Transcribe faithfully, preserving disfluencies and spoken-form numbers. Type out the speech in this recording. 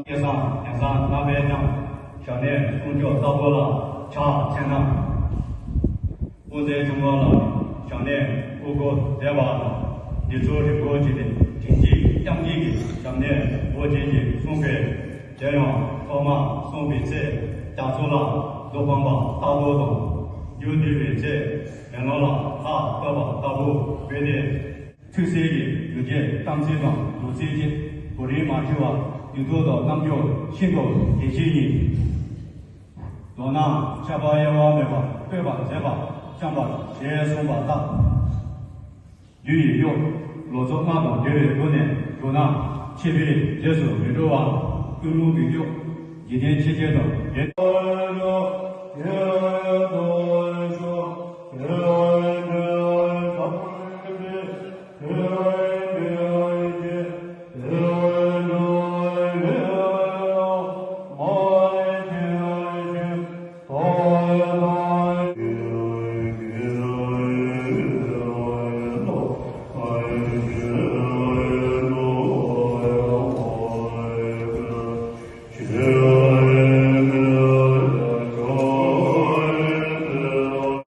སྐལ་བཟང་དེང་སང་བསླབ་པའི་ཉམས། ཞབས་ནས་གསུང་ཆོག་ལྟ་བུ་ལ་ཕྱག་འཚལ་ན། དབུ་མཛད་འབྱུང་བ་ལ་ཞབས་ནས་དབུ་སྐོར་མཛད་པ་དང་། འདི་ཚོ་རིག་པོ་ཆེ་ནས་དྲིན་གཅིག་སྐྱམ་གཅིག་གིས་ཞབས་ནས་འབོད་ཅིག་གིས་གསུངས་པས། དེ་ཡང་ཐོག་མར་གསུངས་པའི་ཚེ་རྒྱ་མཚོ་ལ་རྡོ་འཕངས་པ་ལྟ་བུ་དང་། མཇུག་བསྡུ་བའི་ཚེ་མེ་ལོང་ལ་ལྷ་བཀོད་པ་ལྟ་བུ་འབད་དེ། ཐུགས་སྲས་ཀྱི་རྒྱུ་རྐྱེན་དམ་ཚིག་དང་ལུགས་སྲོལ་གྱི་གོ་རིམ་མ་འཁྲུལ་བར་དུས་ཐོག་ཏུ་རྣམ་འགྱུར་ཤིན་ཏུ་དགྱེས་བཞིན་ཡིན། མདོར་ན་ཆགས་པ་གཡེང་བ་མེད་པར་བཀོད་པ་མཛད་པ་བཤམས་པར་ཞེས་གསུངས་པ་ལྟར། རྒྱུ་ཡི་གཡོག་ལོ་ཚོད་ལྔ་དང་བདེ་བའི་སྒོ་ནས་བསྒྲུབས་ན་འཆད་པའི་རྗེས་སུ་མི་འགྲོ་བར་ཀུན་སློང་གི་གཡོག་འཇིག་རྟེན་ཆོས་ཅན་དང་འབྲེལ།